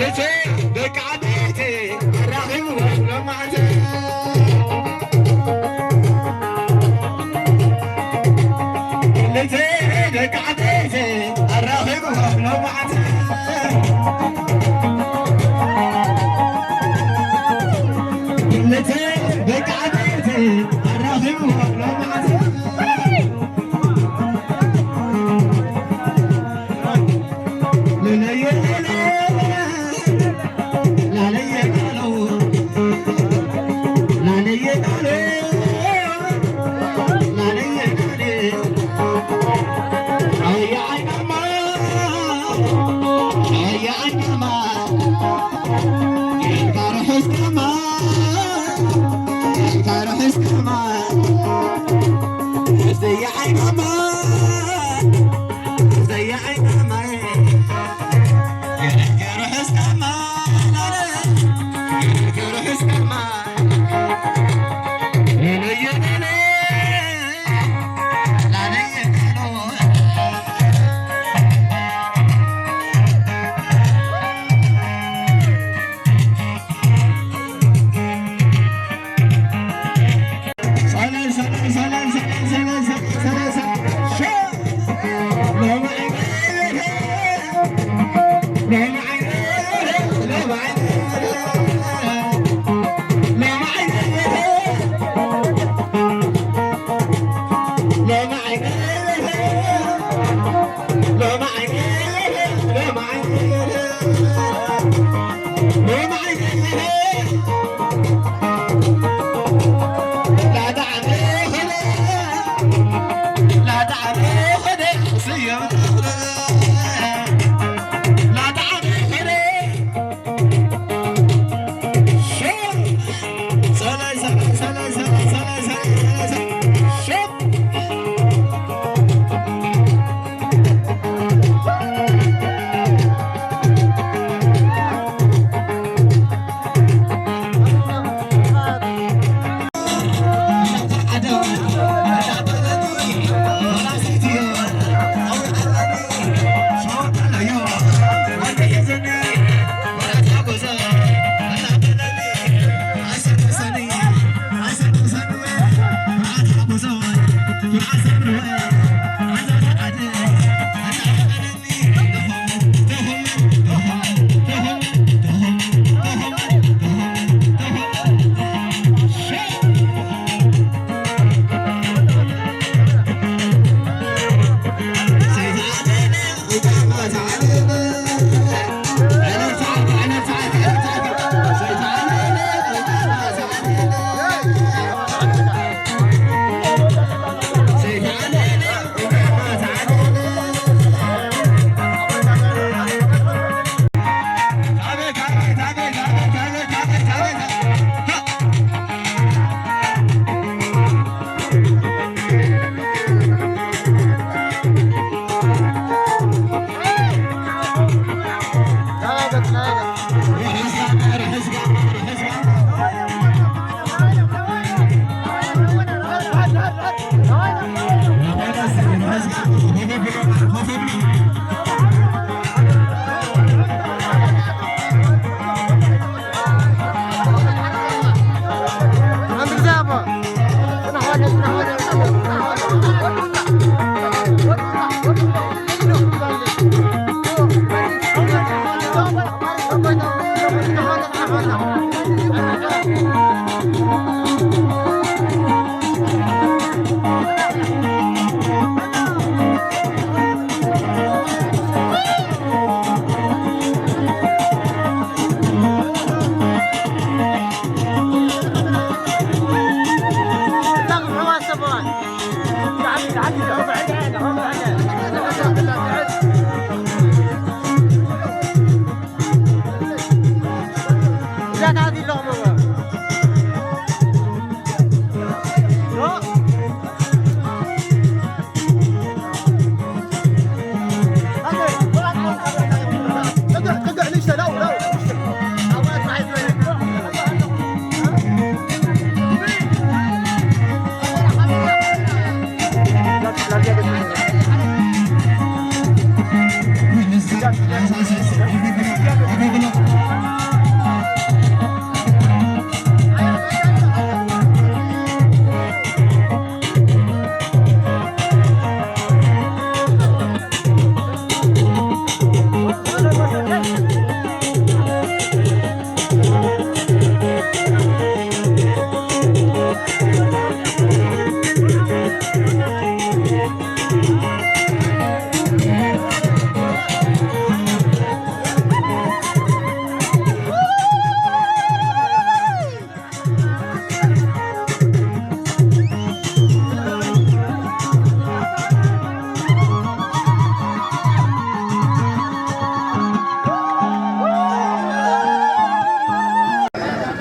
ክልተ ደቂ ዓበይቲ ኣራኺቡ ሎማዕቲ። ክልተ ደቂ ዓበይቲ ኣራኺቡ ሎማዕቲ። ክልተ ደቂ ዓበይቲ ኣራኺቡ ሎማዕቲ።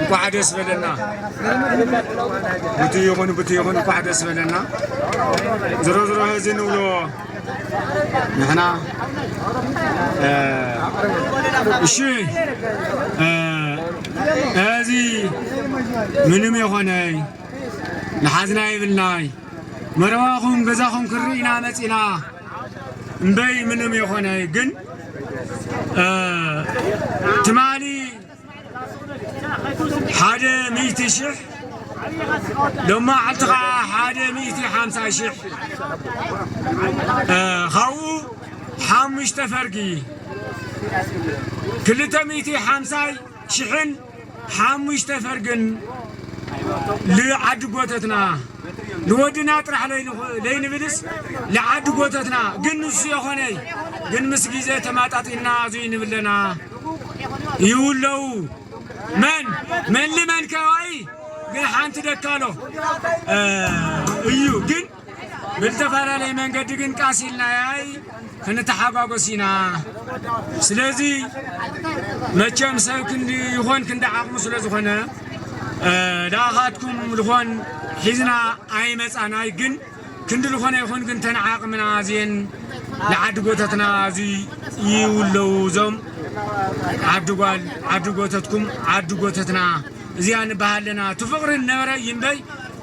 እንኳዕ ደስ በለና። ብቲ ይኹን ብቲ ይኹን እንኳዕ ደስ በለና። ዝሮ ዝሮ እዚ ንብሎ ንሕና፣ እ፣ እሺ፣ እ፣ እዚ ምንም የኾነይ ንሓዝና ይብልናይ መረባኹም ገዛኹም ክርኢ ኢና መጺና እምበይ ምንም የኾነይ ግን፣ እ፣ ትማሊ ሓደ ሚእቲ ሽሕ፣ ሎማዓልቲ ኸዓ ሓደ ሚእቲ ሓምሳ ሽሕ፣ እ፣ ካብኡ ሓሙሽተ ፈርጊ፣ ክልተ ሚእቲ ሓምሳይ ሽሕን ሓሙሽተ ፈርግን ልዓዲ ጎተትና፣ ንወድና ጥራሕ ለይንኽ-፣ ለይንብልስ ልዓዲ ጎተትና፣ ግን ንሱ የኾነይ፣ ግን ምስ ግዜ ተማጣጢና ኣዙይ ንብለና ይውለው። መን? መን ልመን ከባኢ ግን ሓንቲ ደካሎ፣ እ፣ እዩ። ግን ብዝተፈላለየ መንገዲ ግን ቃስ ኢልናያይ ክንተሓጓጎስ ኢና። ስለዚ መቸም ሰብ ክንዲ ይኾን ክንዲ ዓቕሙ ስለ ዝኾነ፣ እ፣ ንኣኻትኩም ልኾን ሒዝና ኣይመጻናይ። ግን ክንዲ ዝኾነ ይኹን ግን ተን ዓቕምና እዚኤን ንዓዲ ጎተትና እዚ ይውለው እዞም ዓዲ ጓል ዓዲ ጎተትኩም ዓዲ ጎተትና እዚኣ ንበሃል ኣለና። እቲ ፍቕሪ ነበረ ይንበይ፣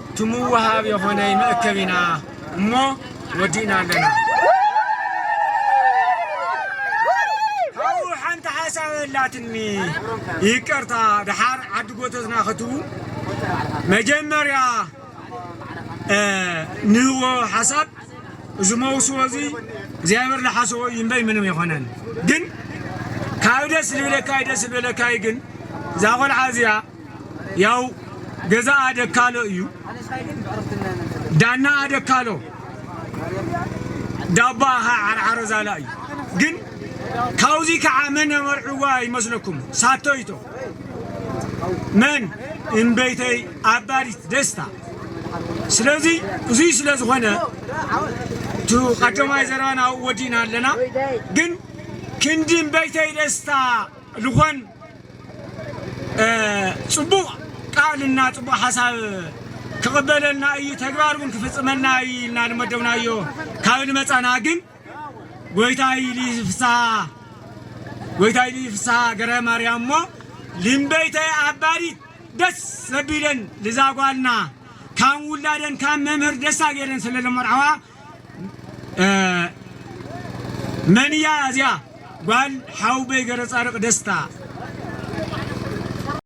እቲ ምውሃብ የኾነ መእከብ ኢና እሞ ወዲእና ኣለና። ካብኡ ሓንቲ ሓሳብ ኣላትኒ፣ ይቅርታ፣ ድሓር ዓዲ ጎተትና ክትቡ መጀመርያ፣ እ፣ ንህቦ ሓሳብ እዚ መውስቦ እዚ እግዚኣብሔር ዝሓሰቦ እዩ እምበይ ምንም ኣይኮነን። ግን ካብ ደስ ዝበለካይ ደስ ዝበለካይ ግን እዛ ቆልዓ እዚኣ ያው ገዛኣ ደካሎ እዩ፣ ዳናኣ ደካሎ፣ ዳባኣ ኸዓ ዓርዓሮ ዛላ እዩ። ግን ካብዚ ከዓ መን የመርዕዋ ይመስለኩም? ሳቶይቶ። መን? እምበይተይ ኣባዲት ደስታ። ስለዚ እዙይ ስለ ዝኾነ እቲ ቀዳማይ ዘረባና ኣብኡ ወዲእና ኣለና። ግን ክንዲ እምበይተይ ደስታ ልኾን፣ እ፣ ጽቡቕ ቃልና ጽቡቕ ሓሳብ ክቕበለልና እዩ፣ ተግባር እውን ክፍጽመልና እዩ ኢልና ዝመደብናዮ ካብ ዝመጻና ግን ጎይታይ ልፍሳ፣ ጎይታይ ልፍሳ ገረ ማርያም እሞ ልምበይተይ ኣባዲት ደስ ዘቢለን ልዛ ጓልና ካብ ውላደን ካብ መምህር ደስታ ገይረን ስለ ለመርዓዋ፣ እ፣ መንያ እዚኣ ጓል ሓውበይ ገረ ጻድቕ ደስታ